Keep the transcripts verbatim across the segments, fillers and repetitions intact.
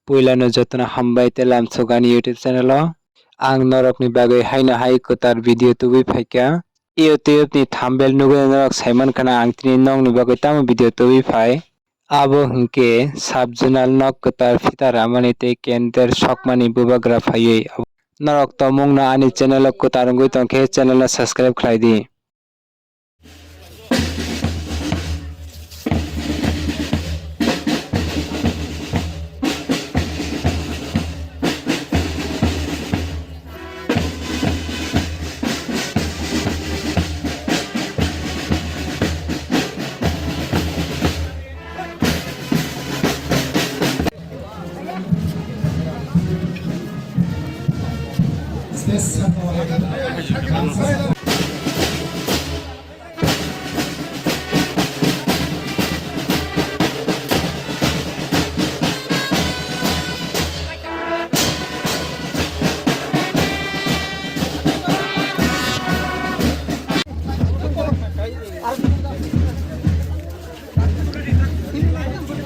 Puilano jotono hambai tei lamsok ani YouTube channel o. Ang norokni bagwi haino hai kwtal video tubui phaikha. YouTube ni thumbnail nugwi norok saimankha na ang tini nokni bagwi tamo video tubui phai. Abo hwnkhe sub zonal nok kwtal phita ramani tei candle sokmani bubagra phaiwi. Norok tongmungno ani channel o kwtal wngwi tongkhe channel no subscribe khlai di.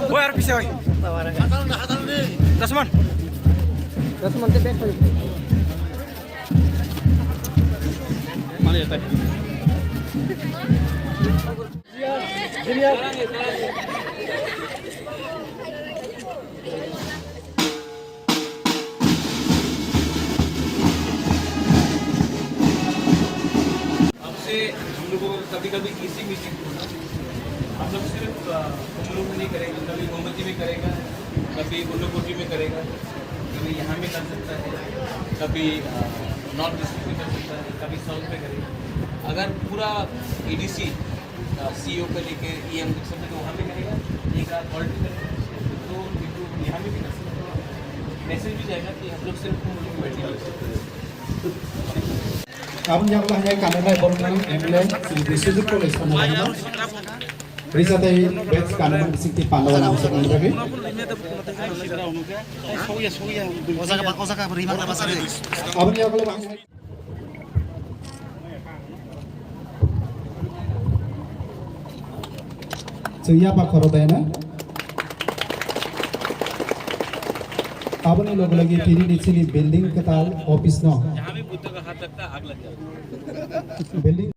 Oi, aro pisa oi. Dasman. Dasman te bag pai. Mane jata hai? आपसे हम लोगों का कभी कभी इसी मीटिंग को ना, हम लोग सिर्फ, अ, हम लोग नहीं करेंगे, कभी गोमती में करेगा, कभी उन्नकोटी में करेगा, कभी यहाँ में कर सकता है, कभी, अ, नॉर्थ डिस्ट्रिक्ट में कर सकता है, कभी साउथ में करेगा। अगर पूरा एडीसी, अ, सीईओ को लेके ईएम लिख सकते तो वहाँ पे करेगा, एक आध ऑडिट करेगा, तो एक तो यहाँ में भी कर सकते हैं। मैसेज भी जाएगा कि हम लोग सिर्फ उन लोगों को बैठे कर सकते हैं। Aboni yagulo hwnwi kananai borokno M L A Sri Biswajit Koloi samung laina. Risa tei bag kananai bisingtwi panda wana hamjakmani bagwi. O jaga, o jaga, rimang na basa de. Aboni yagulo bahai. Chwng yapha khoro dai na? Aboni loge loge tini ni chini building kwtal office no. Building